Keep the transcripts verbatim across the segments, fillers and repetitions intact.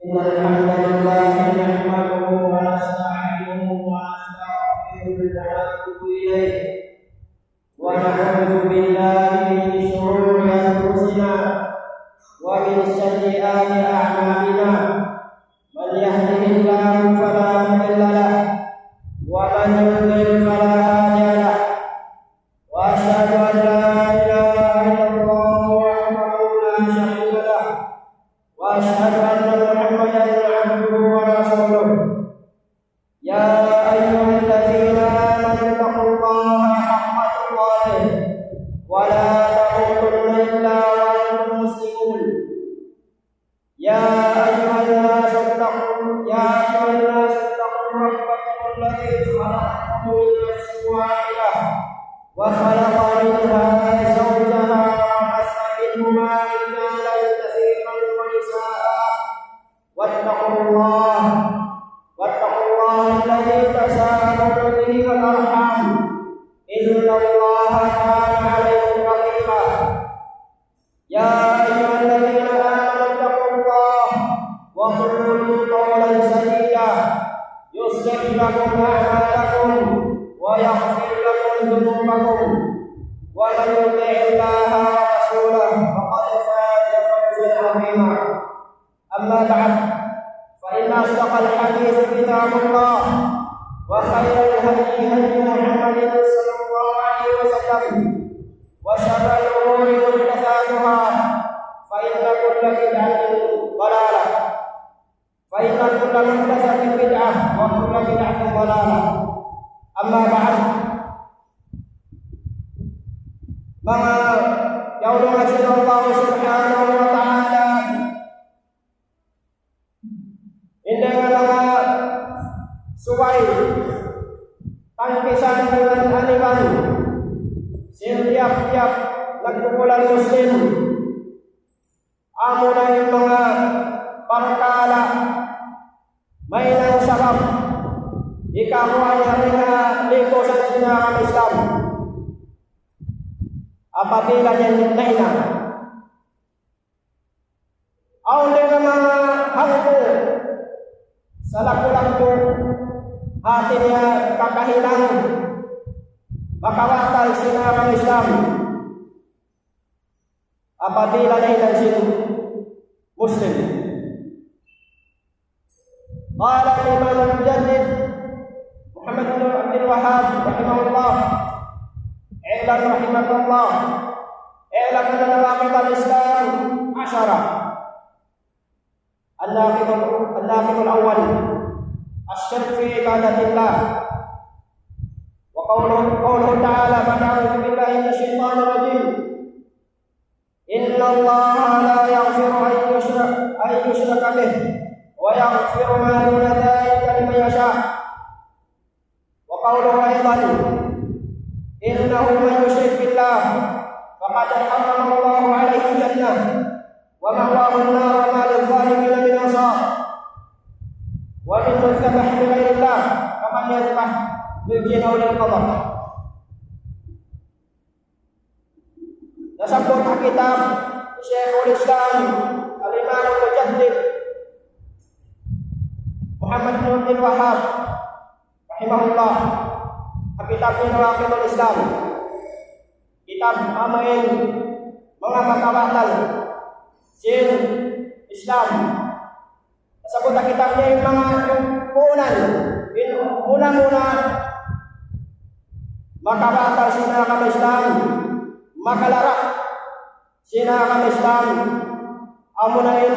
إن الحمد لله نحمده ونستعينه ونستغفره ونتوب إليه، ونعوذ بالله من شرور أنفسنا ومن سيئات أعمالنا. من يهده الله فلا مضل له، ومن يضلل فلا هادي له. وأشهد أن لا إله إلا الله وحده لا شريك له، وأشهد أن محمدا عبده ورسوله. يا أيها الذين آمنوا اتقوا الله حق تقاته ولا تموتن إلا وأنتم مسلمون. يا أيها الناس اتقوا يا أيها الناس اتقوا ربكم الذي خلقكم من نفس واحدة وخلق منها زوجها وبث منهما رجالا كثيرا ونساء، واتقوا الله واتقوا الله الذي تساءلون به والأرحام، إن الله كان عليكم رقيبا. يا أيها الذين آمنوا اتقوا الله وقولوا قولا سديدا يصلح لكم أعمالكم ويغفر لكم ذنوبكم، ومن يطع الله ورسوله فقد فاز فوزا عظيما. أما بعد، فإن أصدق الحديث كتاب الله، وخير الهدي هدي محمد صلى الله عليه وسلم، وشر الأمور محدثاتها، فإن كل بدعة ضلالة، فإن كل محدثة بدعة، وكل بدعة ضلالة. أما بعد، manga yaulungan sin Allah Subhanahu wa Ta'ala, in dayn ha manga subay tangkisan iban aniban sin tiyap-tiyap nagkukulang Muslim, amuna in manga parkala' mahinang sabab hikaruwa niya dayn ha likusan sin agama Islam. Apabila yan nahinang, awn dayn ha manga hangpu' salaku-laku, hati niya kakahinang makabatal sin agama Islam. Apabila nahinang sin Muslim. قال الإمام المجدد محمد بن عبد الوهاب رحمه الله، اعلم رحمك الله، اعلم أن نواقض الإسلام عشرة. الناقض، الناقض الأول، الشرك في عبادة الله. وقوله، قوله تعالى بعد أعوذ بالله من الشيطان الرجيم: إن الله لا يغفر أن يشرك، أن يشرك به ويغفر ما دون ذلك لمن يشاء. وقوله أيضا: إنه من يشرك بالله فقد حرم الله عليه الجنة ومأواه النار وما للظالمين من أنصار. ومنه الذبح لغير الله كمن يذبح للجن أو للقمر. Nasabbut ha kitab Shaykhul Islam Al-Imam Al-Mujaddid Muhammad bin Abdul Wahhab rahimahullah, ha kitab niya Nawaqidul Islam, kitab amuin manga makabatal sin Islam. Nasabbut ha kitab niya in manga puunan, in muna-muna makabatal sin agama Islam, makalara' sin agama Islam, amuna in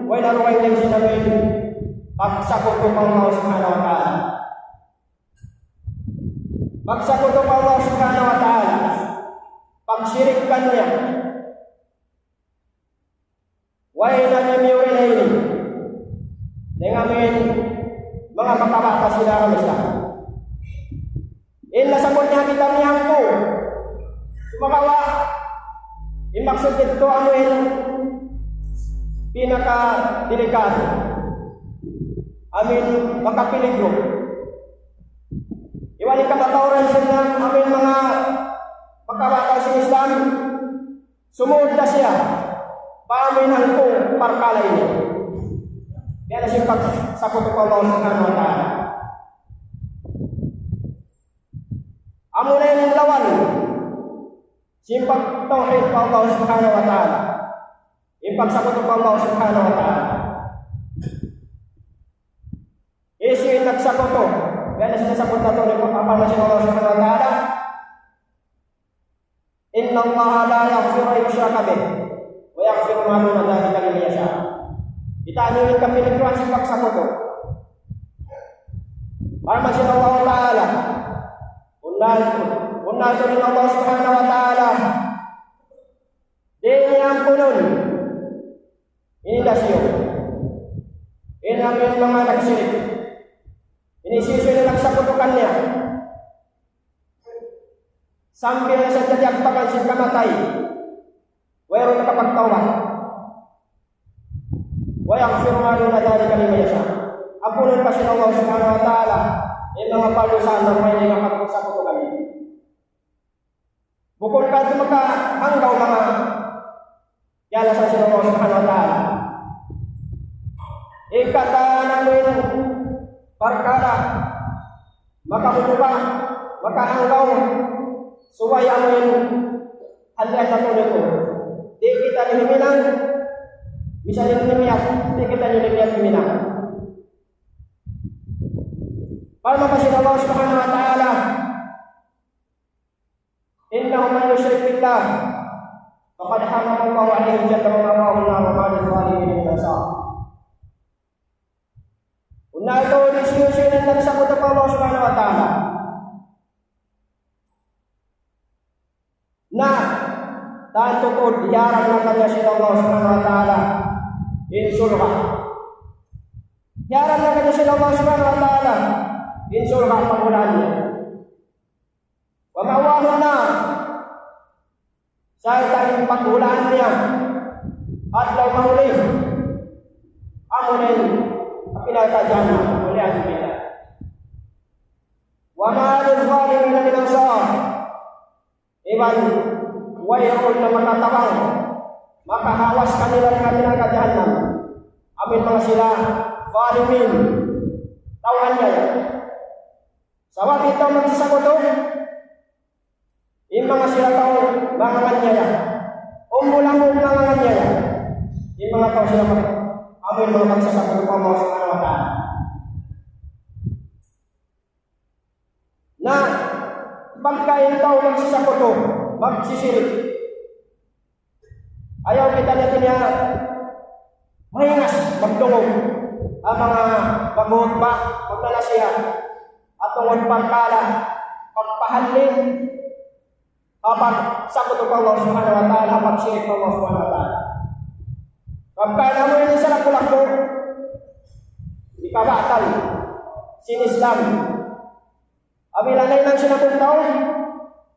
way na dugaing dayn sin amuin pagsakutu pa Allah Subhanahu wa Ta'ala. Pagsakutu pa Allah Subhanahu wa Ta'ala, pagshirik kaniya. Way na mimiyuri na ini dayn ha amuin manga makabatal sin agama Islam. In nasabbut niya ha kitab niya hangpu'. Sumagawa', in maksud didtu amuin pinakadelikado, amuin makapiligru. Iban in kamatauran sin amuin manga makabatal sin Islam, sumud na siya pa amuin hangpu' parkala' ini. Biya' na sin pagsakutu pa Allah Subhanahu wa Ta'ala. Amuna in lawan sin pagtawhid pa Allah Subhanahu wa Ta'ala. In pagsakutu pa Allah Subhanahu wa Ta'ala. Hisiyu in nagsakutu? Biya' na sin nasabbut natu' ha parman sin Allah Subhanahu wa Ta'ala. إن الله لا يغفر أن يشرك به ويغفر ما دون ذلك لمن يشاء. Kita' niyu in kapinagduwaan sin pagsakutu. Parman sin Allah Ta'ala, bunnal, bunnal tuud in Allah Subhanahu wa Ta'ala, di' niya ampunun in hisiyu-siyu. In amu in manga nagsirik. In hisiyu-siyu in nagsakutu kaniya. Sambil na sadja diyagpakan sin kamatay, wayruun nakapagtawbat. ويغفر ما دون ذلك لمن يشاء. Ampunun pa sin Allah Subhanahu wa Ta'ala in manga pardusahan na way niya pagsakutu kaniya. Bukun ka tuud makahanggaw manga kiyalasahan sin Allah Subhanahu wa Ta'ala. In katan amu in parkala' makahutuba, makahanggaw, subay amu in halian natu' ini. Di' kita niya huminang, misan in niya, di' kita niya niya huminang. Parman pa sin Allah Subhanahu wa Ta'ala, إنه من يشرك بالله فقد حرم الله عليه الجنة ومأواه النار وما للظالمين من أنصار. Bunnal tuud in hisiyu-siyu in nagsakutu pa Allah Subhanahu wa Ta'ala. Na, tantu tuud hiyaram na kaniya sin Allah Subhanahu wa Ta'ala in surga'. Hiyaram na kaniya sin Allah Subhanahu wa Ta'ala in surga' paghulaan niya. ومأواه النار. Sarta' in paghulaan niya adlaw mahuli, amuna in api narka' jahannam, والعياذ بالله. وما للظالمين من أنصار. Iban wayruun na makatabang, makahawas kanila dayn ha api narka' jahannam. Amu in manga sila zalimin, tau anyaya. Sabab in tau magsakutu, in manga sila tau manganganiaya. Umbul-ambul manganganiaya. In manga tau sila mag-, amu in manga magsasakutu pa Allah Subhanahu wa Ta'ala. Na, pagka in tau magsasakutu, magsisirik, ayaw kita niya maingat magdungug ha manga maghuhutba, magnanasihat, ha tungud parkala' pagpahalli' ha pagsakutu pa Allah Subhanahu wa Ta'ala, ha pagsirik pa Allah Subhanahu wa Ta'ala. Pagka amu ini sa laku-laku, hikabatal sin Islam. Apabila nahinang siya na kung tau,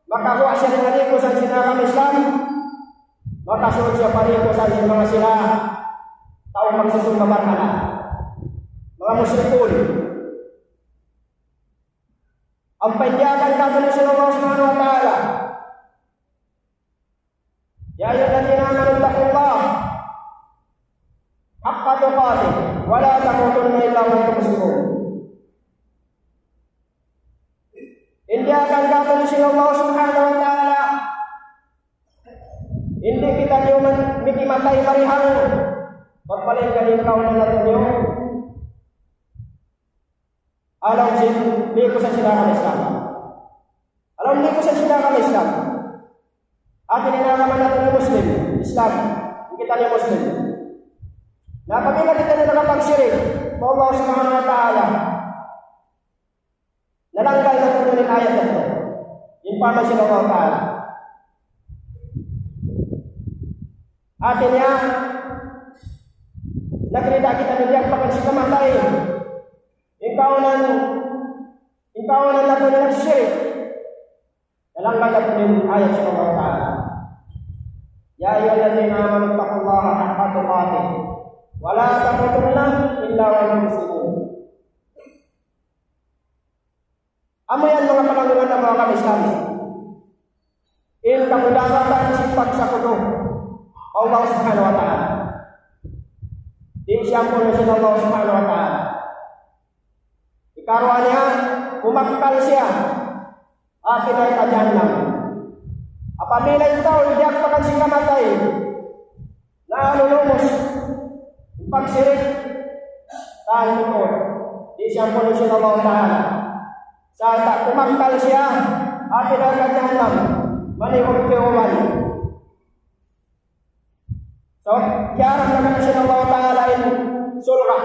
makaguwa' siya dayn ha likusan sin agama Islam, makasud siya pa likusan sin manga sila tau magsusumba barhala, manga mushrikun. Ampa in diyaak katu' sin Allah Subhanahu wa Ta'ala, يا أيها الذين آمنوا اتقوا الله حق تقاته ولا تموتن إلا وأنتم مسلمون. In diyaak katu' sin Allah Subhanahu wa Ta'ala, di' kitaniyu man miki matay marihang, magpaling kaniyu kaw na natuniyu. Alam sin, di' ku sa sila kan Islam. Alam di' ku sa sila kan Islam. Hati niya in agama natu' Muslim, Islam. Kitaniyu Muslim. Na apabila kitaniyu nakapagsirik pa Allah Subhanahu wa Ta'ala, nalanggal natu' in ayat natu'. In parman sin Allah Ta'ala. Hati niya, nagrida kita diyaak pa sin kamatay. In kaunan, in kaunan natu' in nagsirik. Nalanggal natu' in ayat sin Allah Ta'ala. يا أيها الذين آمنوا اتقوا الله حق تقاته ولا تموتن إلا وأنتم مسلمون. Amu yan manga palanggungan namu' ha agama Islam. In kamudaratan sin pagsakutu pa Allah Subhanahu wa Ta'ala. Di' Siyampun sin Allah Subhanahu wa Ta'ala. Ikaruwa niya, kumakkal siya ha api narka' jahannam. Apabila in tau diyagpakan sin kamatay, na lumus, pagsirik, tahan mu tuud. Di' siyampun sin Allah Ta'ala. Sarta' kumakkal siya ha api narka' jahannam, manihud kiyauman. So, kiyaharap na kaniya sin Allah Ta'ala in surga'.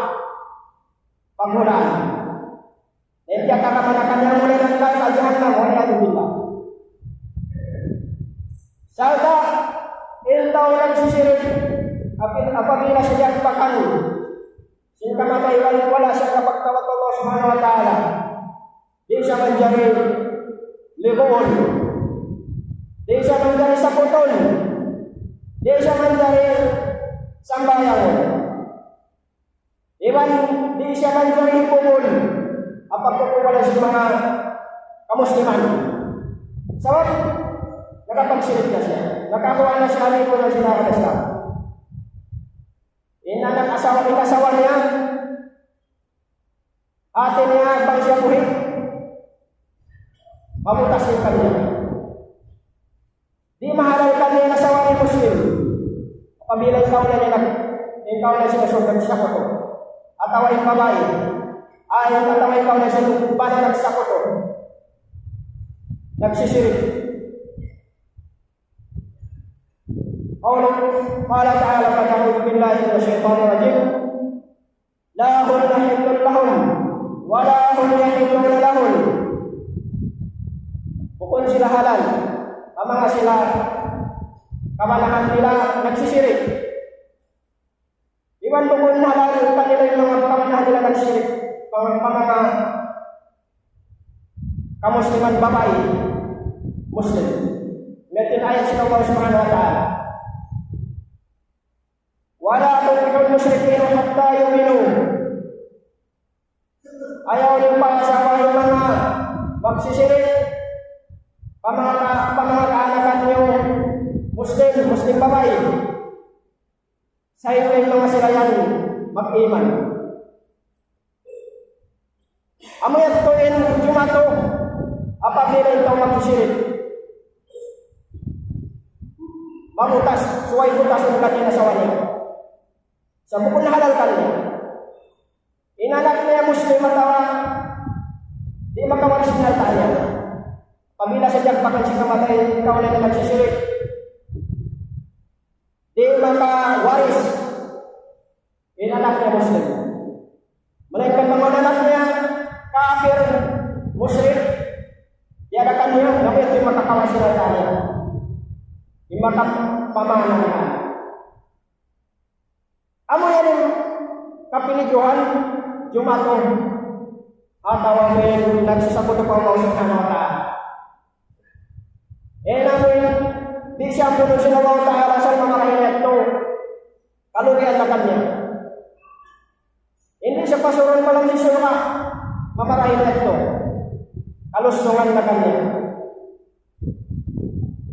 Paghulaan. Dayng kiyatakaman na kaniya muna in narka' jahannam, wal iyadhu billah. Sarta', in tau nagsisirik, apabila siya diyagpakan sin kamatay, wala' siya nakapagtawbat pa Allah Subhanahu wa Ta'ala. Di' siya manjari liguun. Di' siya manjari saputun. Di' siya manjari sambahayangun. Iban di' siya manjari hikubul. Apabila sin manga kamusliman. Sabab, nakapagsirik na siya. Nakakuha na siya, di' na siya naka-Islam. In anak asawa, in asawa niya, hati niya bang siya buhi', mabutas in kaniya. Di' mahalal kaniya in asawa niya Muslim. Apabila ikaw na niya nag-, ikaw na siya sumbat sa kuto. Atawa in babai. Ay, atawa ikaw na siya bana nagsakuto. Nagsisirik. قوله، قال تعالى: فأعوذ بالله من الشيطان الرجيم. لا هن حل لهم ولا هم يحلون لهن. Bukun sila halal, ampa sila kabanahan nila nagsisirik. Iban bukun halal kanila in manga kabanahan nila nagsisirik, manga, manga kamusliman babai, Muslim. Amu in ayat sin Allah Subhanahu wa Ta'ala. ولا تنكحوا المشركين حتى يؤمنوا. Ayaw niyu paasawahi in manga magsisirik pa manga, pa manga kaanakan niyu Muslim, Muslim babai. Sampay in manga sila yan mag-iman. Amu yadtu in jumatu, apabila in tau magsisirik. Mabutas, subay butas in kaniya asawa niya. Sa' bukun na halal kaniya. In anak niya Muslim atawa di' makawaris in alta' niya. Apabila siya diyagpakan sin kamatay, ikaw na nagsisirik. Di' makawaris in anak niya Muslim. Malaingkan bang in anak niya kafir, mushrik, diyakan niya, na amu yadtu in makakawaris sin alta' niya. In makapamana niya. Amu yan in kapilihan, jumatu, atawa amun nagsakutu pa Allah Subhanahu wa Ta'ala. Amu in di' siya ampun sin Allah Ta'ala, sa' marayaw yadtu. Kalugian na kaniya. Di' siya pasurun pa lawm sin surga', marayaw yadtu. Kalusungan na kaniya.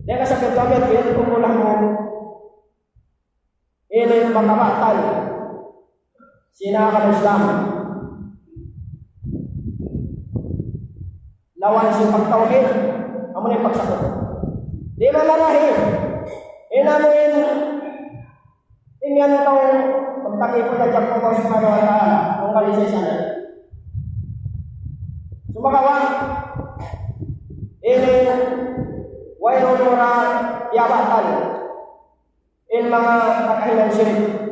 Di' na sa' kitabi, di' kumulang mu. Ini makabatal sin agama Islam. Lawan sin pagtawhid, amu in pagsakutu. Di' manarahi. In amu in, in yan tau, pagtagipun na jack Allah Subhanahu wa Ta'ala, kung kalisay sana. Sumagawa', ini, way nunura, ya batal. In manga kakahinang sirik.